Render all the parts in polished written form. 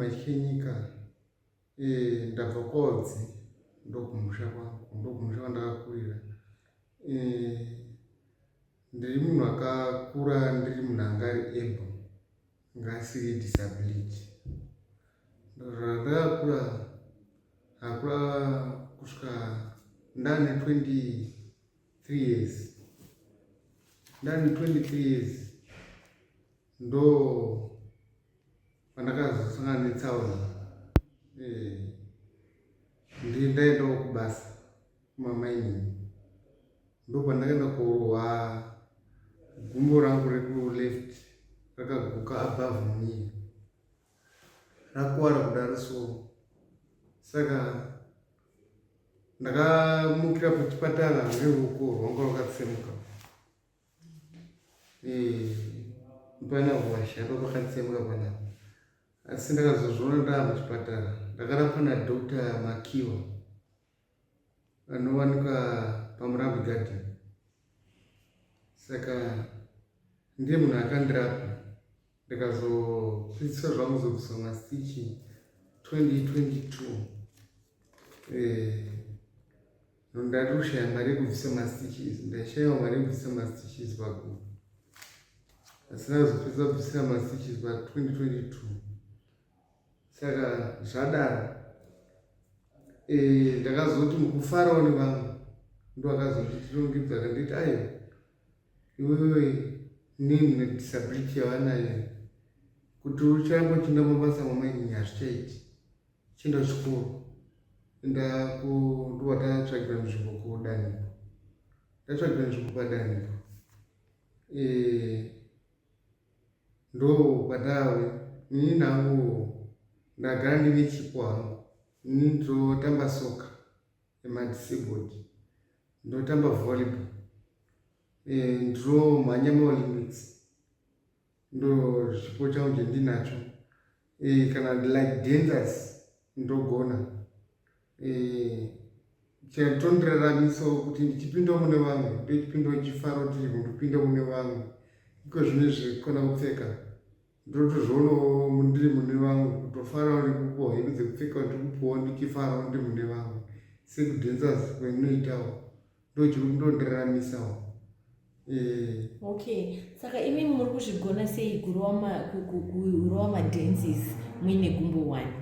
Matyenyika. Ndabva kwaOdzi, ndokumusha kwangu, ndokumusha kwandakakurira. Ndiri munhu akakura ndiri munhu anga ari able, anga asiri disability. Ndakakura akura kusvika ndane 23 years. Ndane 23 years ndo pandakazosangana netsaona. Ndaendawo kubasa kumamining, ndo pandakaenda kurohwa gumbo rangu rekuleft, rakaguka above knee, rakuwara kudaro. So saka ndakamukira pachipatara neruoko rwanga rwakatsemuka. Pana hwasha pa pakatsemuka panapa, asi ndakazozviona ndaa muchipatara. Ndakarapwa naDr Makiwa anowanikwa paMurambi Garden. Saka ndiye munhu akandirapa, ndikazopedziswa zvangu kuzobviswa mastitch 2022. Ndari kushaya mari yekubvisa mastitches, ndashayiwa mari yekubvisa mastitches pagumbo, asi ndakazopedzisa kubvisira mastitches pa2022. Saka zvadaro, ndakazoti mukufarawo nevamwe, ndo akazonditirongedza, akanditi, "Aiwa iwewe nini nedisability yavanayo, kuti ucharamba uchienda mabasa mamainini hazvichaiti, chienda kuchikoro." Enda ndowatatsvagira nzvimbo kuDanhiko. Ndatsvagira nzvimbo paDanhiko, ndo kwatave. Inini nangu ndagara ndine chipo hangu. Inini ndinotamba soccer yemadisabled, ndinotamba volleyball, ndinomhanya maOlympics. Ndo chipo changu chendinacho. Kana like dancers ndogona. Chatondiraramisawo kuti ndichipindawo mune vamwe, ndochipindawo chifaro tiri kundopinda mune vamwe. Iko zvino zvekukona kupfeka, ndotozvionawo ndiri mune vamwe, kutofarawo nekupuwa hembe dzekupfeka, ndiri kupuwawo ndichifarawo ndiri mune vamwe. Sekudhancers kwendinoitawo, ndochiri kundondiraramisawo. Okay, saka imimi muri kuzvigona sei kurova madances muine gumbo one?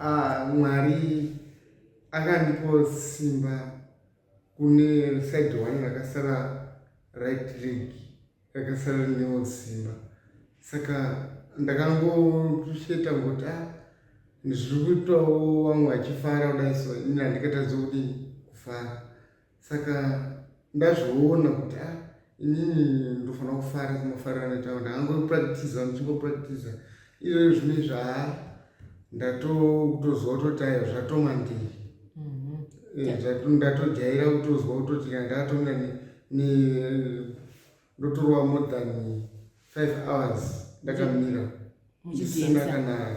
Ah, Mwari akandipawo simba kune side one rakasara, right leg rakasara rinewo simba. Saka ndakangosheta ngoti, a zviri kuitawo vamwe vachifara kudai, so ini handikatadzi kudini kufara. Saka ndazviona kuti, a inini ndofanira kufara semafariro anoitawo. Ndakangopractiza, ndichingopractiza izvozvo zvine zvaa ndatokutoziva kutoti aiwa, zvatomandiri. Ndatojaira kutozwa kutoti kana ndakatomira ndotorova more than 5 hours ndakamira, ndisina kana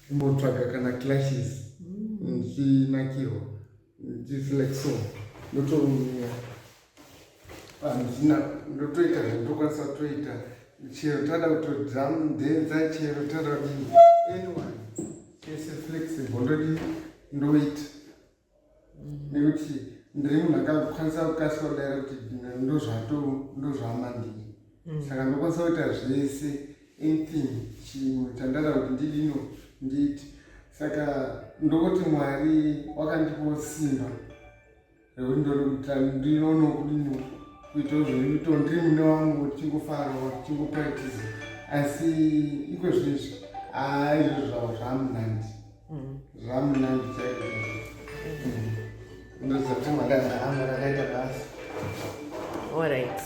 kumbotsvaga kana crutches, ndichinakirwa, ndichiflex. So ndotorumira, handina, ndotoita zvandokwanisa kutoita. Chero tada kutodhanza, chero tada kudini, anyone chese flexible, ndodi ndoita, nekuti ndiri munhu akakwanisa kukasika kudaira kuti ndozvato ndozvamandiri. Saka ndokwanisa kuita zvese, anything chimwe chandada kuti ndidino ndiite. Saka ndokuti Mwari wakandipawo simba rekuti ndinokuita, ndinono kudini kuitawo zvekuitawo ndiri mune wangu, tichingofarawo, tichingopractice. Asi iko zvinezvi, haa, izvo zvavo zvamunandi, zvamunandi chaizvo. Ndoziva kuti Mwari akaita basa. Alright,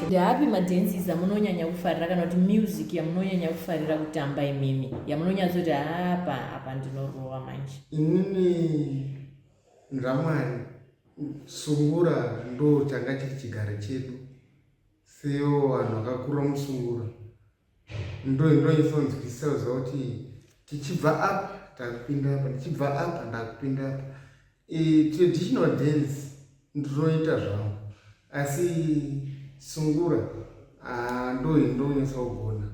ndeapi madances amunonyanya kufarira, kana kuti music yamunonyanya kufarira kutamba imimi, yamunonyatsoti apa apa ndinorova manje? Inini zvaMwari, sungura ndo changa chiri chigaro chedu. Sewo vanhu vakakura musungura, ndo ndonyatsokunzwisisa kuziva kuti tichibva apa takupinda apa, tichibva apa ndakupinda apa. Traditional dance ndinoita zvangu, asi sungura ndo ndonyatsa kugona.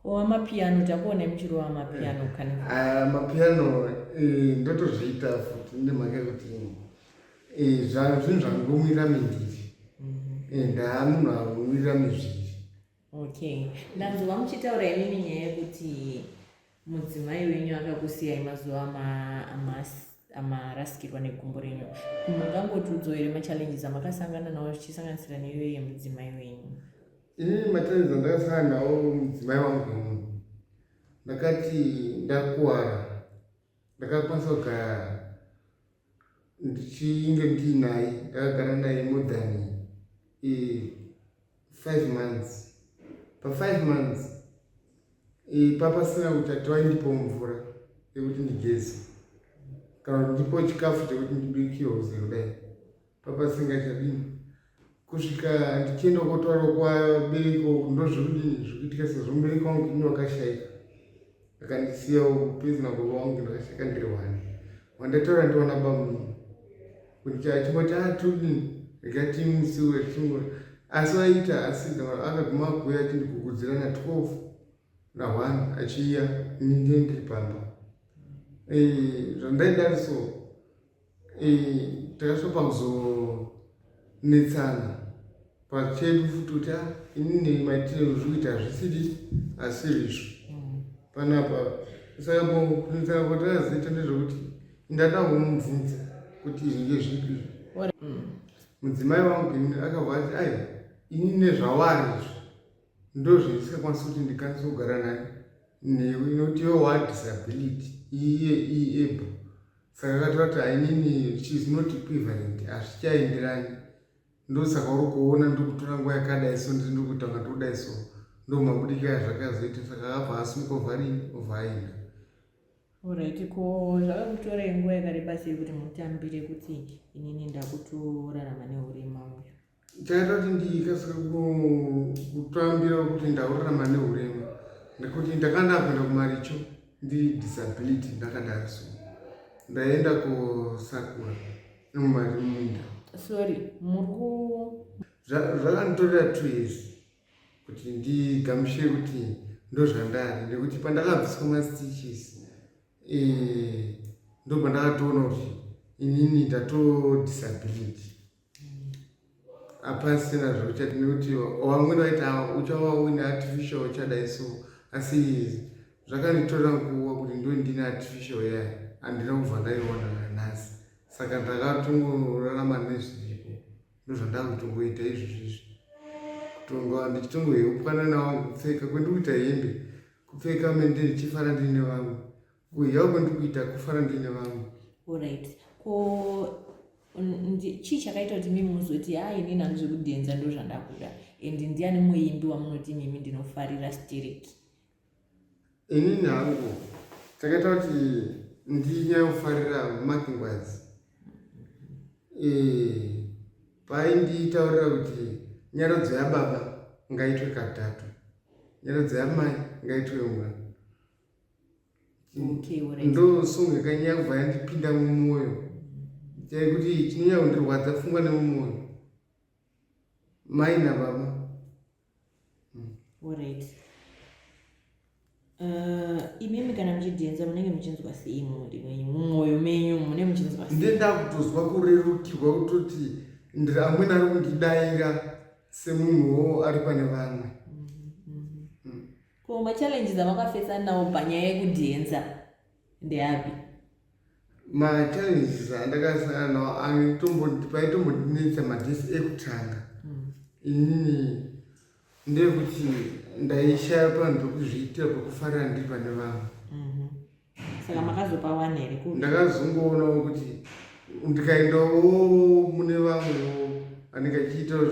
Ko amapiano takuonai muchirova amapiano kani? Ah, mapiano eh, ndotozviita futi nemhaka yekuti eh, zvinhu zvangomira mindiri. Eh, ndaa munhu anomira mizviri. Okay, ndanzwa muchitaura imimi nyaya yekuti mudzimai wenyu akakusiyai mazuva amarasikirwa negumbo renyu. Mungangotiudzawo here machallenges amakasangana nawo zvichisanganisira neiyoyo yemudzimai wenyu? Inini machallenges andakasangana nawo mudzimai wangu ini, ndakati ndakuwara, ndakakwanisa kugara ndichinge ndiinaye, ndakagara naye more than 5 months. Pa 5 months papasina kuti ati waindipo mvura yekuti ndigeze kana kuti ndipo chikafu chekuti ndibikirwe uze kudai, papasingachadini kusvika ndichienda kotaura kwabereki ndozvikudini zvikuitika, sezvo mubereki wangu ini wakashaika akandisiyawo kupedzi nababa wangu, ndakashaika ndiri one wandataura ndiwana bamunini kuti achingoti atudini rega timusiwe tichingo, asi vaita asi akaguma kuuya achindigugudzira na12 na1 achiiya, ini ndiye ndiri pamba. Zvandaidari so takasvika pakuzonetsana pachedu futi kuti ah, inini maitiro zviri kuita hazvisiri asiri izvo panapa. Saka kunetsana kwatakazoita ndezvekuti ndada kumubvunza kuti izvi ngezvipi. Mudzimai wangu ini akabva ati, ai, ini nezvawari izvi ndo zvendisingakwanisi kuti ndikwanise kugara nani newe, nekuti iwe wadisability, iye iable. Saka akataura kuti ainini she is not equivalent, hazvichaenderani, ndosaka uri kuona ndikutora nguva yakadai so, ndiri ndikuita kunga ndikudai so. Ndo mabudikiro azvakazoita. Saka akabva asimuka obva rini obva aenda. Alright, ko zvakakutorai nguva yakareba sei kuti mutambire kuti inini ndakutorarama neurema uyu? Chakaita kuti ndikasike kutambira kuti ndakurarama neurema ndekuti ndakanga ndakuenda kumaricho ndiri disability ndakadaro, so ndaenda kosakura nemumari mumunda. Sorry, muri ku Zvakanditorera 2 years kuti ndigamuchire kuti ndozvandari, nekuti pandakabviswa mastitches ndo pandakatoona kuti inini ndato disability, hapasina zvekuchati, nekuti vamweni vaiti uchava uine artificial uchadai so, asi zvakanditorera nguva kuti ndo ndine artificial yaya, handina kubva ndaiona nanhasi. Saka ndakatongorarama nezviripo, ndozvandakutongoita izvozvo izvi, kutonga ndichitongohepwana nawo, kupfeka kwendikuita hembe, kupfeka mende ndichifara ndiine vamwe, kudya kwendikuita kufara ndiine vamwe. Alright, ko chii chakaita kuti mimi muzoti ha, inini hangu zvekudhenza ndo zvandakuda, and ndiani muimbi wamunoti mimi ndinofarira stereki? Inini hangu chakaita kuti ndinyanyofarira Mark Ngwazi, painditaurira kuti nyaradzo yababa ngaitwe katatu, nyaradzo yamai ngaitwe umwe. Ndo song yakanyanya kubva yandipinda mumwoyo, chaikuti chinonyanya kundirwadza pfungwa nemumwoyo mai nababa. Alright. Imimi kana muchidhenza munenge muchinzwa sei mumuviri menyu, mumwoyo menyu mune muchinzwa sei? Ndenda kutozwa kurerukirwa, kutoti amweni ari kundidaira semunhuwo ari pane vamwe. Ko machallenges amakafesana nawo panyaya yekudhenza ndeapi? Machallenges andakasangana nawo paitombondinetsa madhesi ekutanga inini ndeyekuti ndaishaya panhu pekuzviitira, pekufarira ndiri pane vamwe. Saka makazopawana here? Ndakazongoonawo kuti ndikaendawo mune vamwewo anenge achiitawo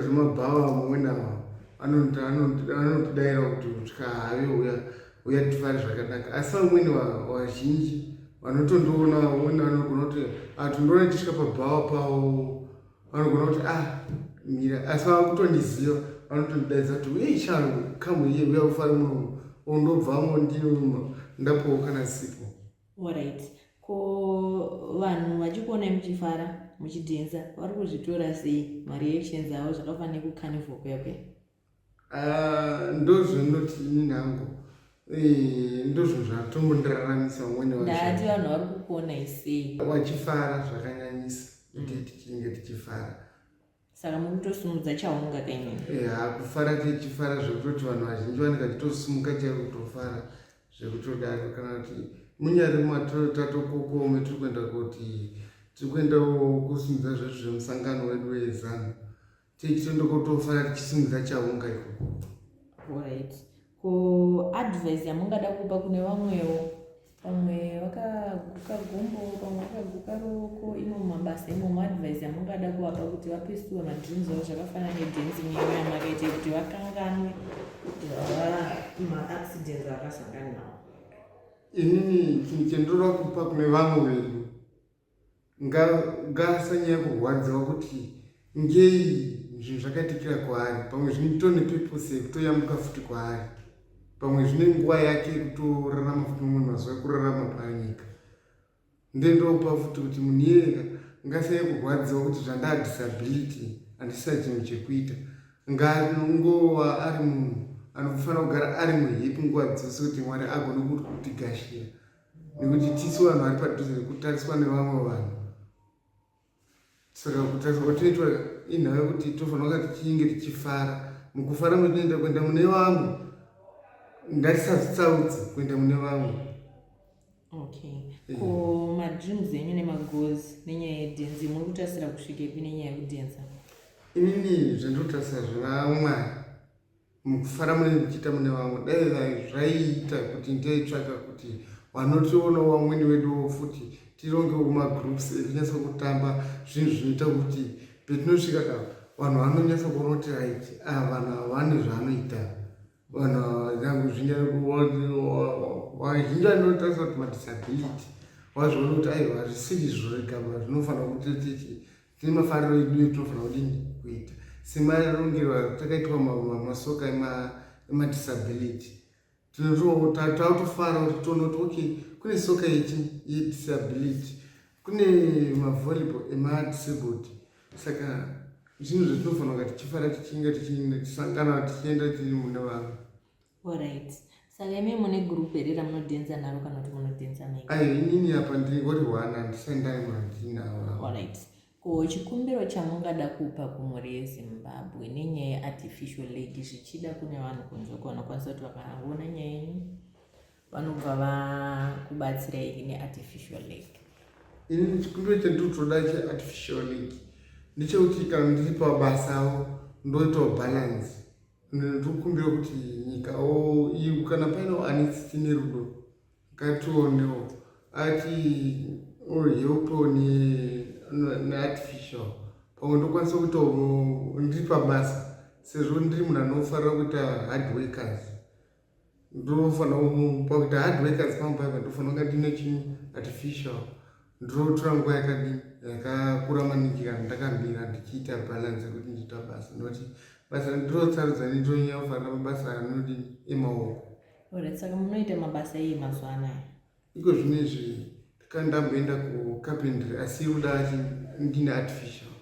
zvimabhawa mumwe nawo anotidaira kuti kusvika have uya uya tifare zvakanaka, asi vamweni vazhinji vanotondiona, vamweni vanogona kuti atondiona ndichisvika pabhawa pavo, vanogona kuti ah, mira, asi vava kutondiziva vanotondidaidza kuti ei shangu, come here, uya ufare munomu, ondobvamo ndino ndapowo kana sipo. Alright, ko vanhu vachikuonai muchifara muchidhenza vari kuzvitora sei, mareactions avo, zvakafanana nekucarnival kuya kuya? Ah, ndozvondoti ini nangu eh, ndozvo zvatombondiraramisa umweni ndati vanhu vari kukuona isei wachifara zvakanyanyisa kuti mm. tichinge tichifara. Saka muri kutosimudza chaunga kaimini? Ya, kufara tichifara zvekutoti vanhu vazhinji vanenge vachitosimuka chaiko kutofara zvekutodaro kana kuti munyari matatokokome tiri kuenda kuti tiri kuenda kusimudza zvedu zvemusangano wedu wezanu tichitondokotofara tichisimudza chaunga ikoko. Alright. Ko advice yamungada kupa kune vamwewo pamwe vakaguka gumbo pamwe vakaguka ruoko imo mumabasa imomo advice yamungada kuvapa kuti vapesuwe madreams avo zvakafanana nedancing yenyu yamakaita kuti vakanganwe maaccidents avakasangana nawo? Inini chinhu chendinoda kupa kune vamwe vedu ngaasanyanya kurwadziwa kuti ngei zvinhu zvakaitikira kwaari pamwe zvinotone purpose yekutoyambuka futi kwaari pamwe zvine nguva yake yekutorarama futi mamwe mazuva ekurarama panyika ndendopa futi kuti munhu iyeka ngasanyanya kurwadziwa kuti zvandaa disability handisina chinhu chekuita ngaanongova ari munhu anofanira kugara ari muhepi nguva dzose kuti mwari agone kutigashira nekuti tisu vanhu vari padhuze nekutariswa nevamwe vanhu saka kutariswa kwatinoitwa inhau yekuti tofanira kunga tichinge tichifara mukufara mwetinoenda kuenda mune vamwe ngatisazvitsaudze kuenda mune vamwe. Okay, ko madreams enyu nemagoals nenyaya yedhenzi muri kutarisira kusvikepi nenyaya yekudhenza? Inini zvandinotarisira zvina Mwari mukufara mune muchiita mune vamwe dai zvaiita kuti ndaitsvaka kuti vanotionawo vamweni veduwo futi tirongewo magroups ekunyatsa kutamba zvinhu zvinoita kuti petinosvika ka vanhu vanonyatsa kuona kuti right ah, vanhu ava vane zvaanoita vanhu vazhinji vanotarisa kuti madisability vazviona kuti aiwa hazvisiri zvega zvinofanira kuti tichi tine mafariro edu etinofanira kudini kuita semarongero takaitwa masoka emadisability tinotofara kuti tione kuti okay kune soka yechi yedisability kune mavolleyball emadisabled saka zvinhu zvatinofanira kunga tichifara tichinge tichisangana tichienda tiri mune vamwe. Alright. Saka imi mune group here ramunodhenza naro kana kuti munodhenza mega? Ayo inini apa ndingori one handisati ndane mandinawo. Alright. Ko chikumbiro chamungada kupa kumhuri yeZimbabwe nenyaya yeartificial leg zvichida kune vanhu kunze uko vanokwanisa kuti vakaona nyaya yenyu vanobva vakubatsirai neartificial leg? Inini chikumbiro chandinotoda cheartificial leg ndechekuti kana ndiri pabasawo ndoitawo balance Ndinokumbira kuti nyikawo iyi kana paine ane tsitsi nerudo ngationewo ati helpewo neartificial pamwe ndokwanisa kuitawo ndiri pabasa sezvo ndiri munhu anofarira kuita hard workers ndofanira pakuita hard workers pangu paipa ndofanira kunga ndine chinyi artificial Ndinotora nguva yakadini yakakura maningi kana ndakamira ndichiita balance yekuti ndiita basa nekuti basa randinotsarudza ini ndinonyanya kufarira mabasa anodini emaoko. Alright, saka munoita mabasa ei mazuva anaya? Iko zvino izvi ndakanga ndamboenda kucarpentry asi iri kuda ndine artificial.